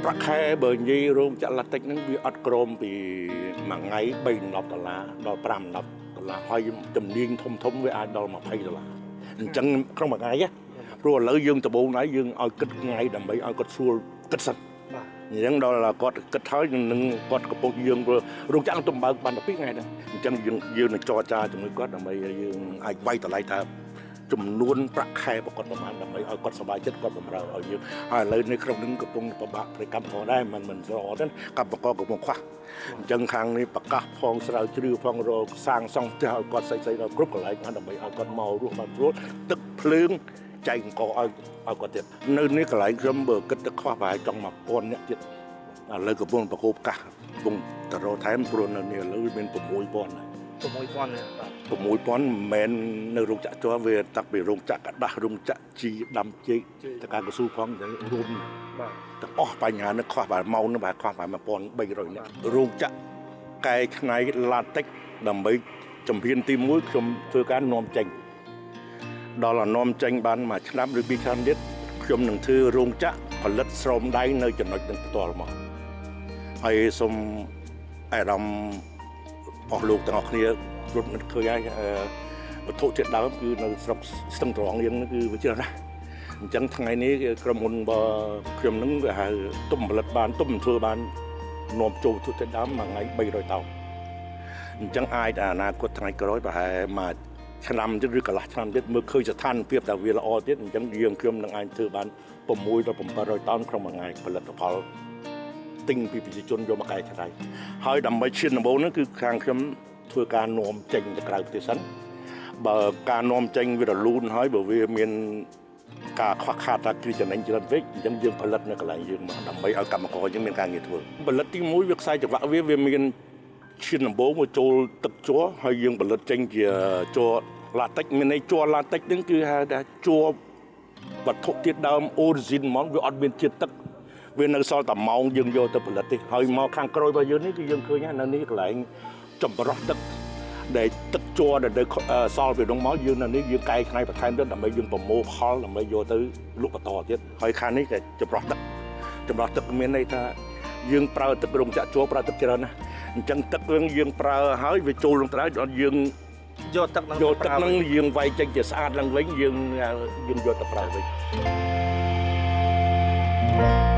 ប្រាក់ខែបើនិយាយរោងចក្រឡាតិចហ្នឹងវាអត់ក្រមពីមួយថ្ងៃ3 10ដុល្លារដល់5 10ដុល្លារហើយជំនាញធំធំវាអាចដល់20ដុល្លារអញ្ចឹងក្នុងមួយថ្ងៃណាព្រោះឥឡូវយើងដំបូងណៃយើងឲ្យគិតថ្ងៃដើម្បីឲ្យគាត់ស្រួលគិតសិន បាទ អញ្ចឹងដល់គាត់គិតហើយនឹងគាត់កំពុងយើងរោងចក្រនឹងទំបើកបាន12ថ្ងៃដែរអញ្ចឹងយើងយើងនឹងចរចាជាមួយគាត់ដើម្បីយើងអាចវាយតម្លៃថាចំនួនប្រាក់ខែរបស់គាត់ប្រហែលដើម្បីឲ្យគាត់សប្បាយចិត្តគាត់បំរើឲ្យយើងហើយឥឡូវនៅក្នុងនឹងកំពុងពិបាកប្រកម្មករដែរមិនមិនស្រទេកម្មករកំពុងខ្វះអញ្ចឹងខាងនេះប្រកាសផងស្រាវជ្រាវផងរកសាងសង់ផ្ទះឲ្យគាត់ស្អីស្អីដល់គ្រប់កន្លែងដើម្បីឲ្យគាត់មករស់បានស្រួលទឹកភ្លើងចែកអង្គឲ្យឲ្យគាត់ទៀតនៅនេះកន្លែងខ្ញុំបើគិតទៅខ្វះប្រហែលចង់1000នាក់ទៀតឥឡូវកំពុងប្រកបកាសកំពុងតរថែមព្រោះនៅនេះឥឡូវមាន6000ហើយ 6000នាក់បាទ 6000មិនមែននៅរោងចក្រជ័រវាតាក់ពីរោងចក្រกระដាស់រោងចក្រជីដាំចេកតកាកស៊ូផងអញ្ចឹងរួម បាទ ទាំងអស់បញ្ហានេះខ្វះប្រហែលម៉ោងនេះប្រហែលខ្វះប្រហែល1300នាក់រោងចក្រកែច្នៃឡាតិចដើម្បីជំហានទី1ខ្ញុំធ្វើការនាំចេញដល់អានាំចេញបានមួយឆ្នាំឬពីរឆ្នាំទៀតខ្ញុំនឹងធ្វើរោងចក្រផលិតស្រោមដៃនៅចំណុចនឹងផ្ទាល់មកហើយសូមអារម្មណ៍អស់លោកទាំងអស់គ្នារត់នឹកឃើញហើយអឺវត្ថុធាតុដើមគឺនៅស្រុកស្ទឹងត្រង់យើងហ្នឹងគឺវាច្រើនណាស់អញ្ចឹងថ្ងៃនេះក្រុមហ៊ុនរបស់ខ្ញុំហ្នឹងវាហៅទុំផលិតបានទុំធ្វើបាននាំចូលវត្ថុធាតុដើមមួយថ្ងៃ300តោនអញ្ចឹងអាចអនាគតថ្ងៃក្រោយប្រហែលមួយឆ្នាំទៀតឬកន្លះឆ្នាំទៀតមើលឃើញស្ថានភាពថាវាល្អទៀតអញ្ចឹងយើងខ្ញុំនឹងអាចធ្វើបាន6ដល់700តោនក្នុងមួយថ្ងៃផលិតផលទិញពីប្រជាជនយកមកកែច្នៃហើយដើម្បីឈានដំបូងហ្នឹងគឺខាងខ្ញុំធ្វើការនាំចេញទៅក្រៅប្រទេសសិនបើការនាំចេញវារលូនហើយបើវាមានការខ្វះខាតថាគឺចំណេញច្រើនពេកអញ្ចឹងយើងផលិតនៅកន្លែងយើងមកដើម្បីឲ្យកម្មករយើងមានការងារធ្វើផលិតទី1វាខ្សែច្រវាក់វាវាមានឈានដំបូងមកចូលទឹកជ័រហើយយើងផលិតចេញជាជ័រឡាតិចមានន័យជ័រឡាតិចហ្នឹងគឺហៅថាជ័រវត្ថុធាតុដើម origin ហ្មងវាអត់មានជាតិទឹកវានៅសល់តែម៉ោងយើងយកទៅផលិតទេហើយមកខាងក្រោយរបស់យើងនេះគឺយើងឃើញហើយនៅនេះកន្លែងចម្រោះទឹកដែលទឹកជ័រដែលនៅសល់ពីនោះមកយើងនៅនេះយើងកែច្នៃបន្ថែមទៀតដើម្បីយើងប្រមូលផលដើម្បីយកទៅលក់បន្តទៀតហើយខាងនេះក៏ចម្រោះទឹកចម្រោះទឹកមានន័យថាយើងប្រើទឹករោងចក្រជ័រប្រើទឹកច្រើនណាស់អញ្ចឹងទឹកយើងយើងប្រើហើយវាចូលក្នុងត្រៅដល់យើង យកទឹកហ្នឹង យកទឹកហ្នឹងយើងវាយចេញជាស្អាតឡើងវិញយើងយើងយកទៅប្រើវិញ។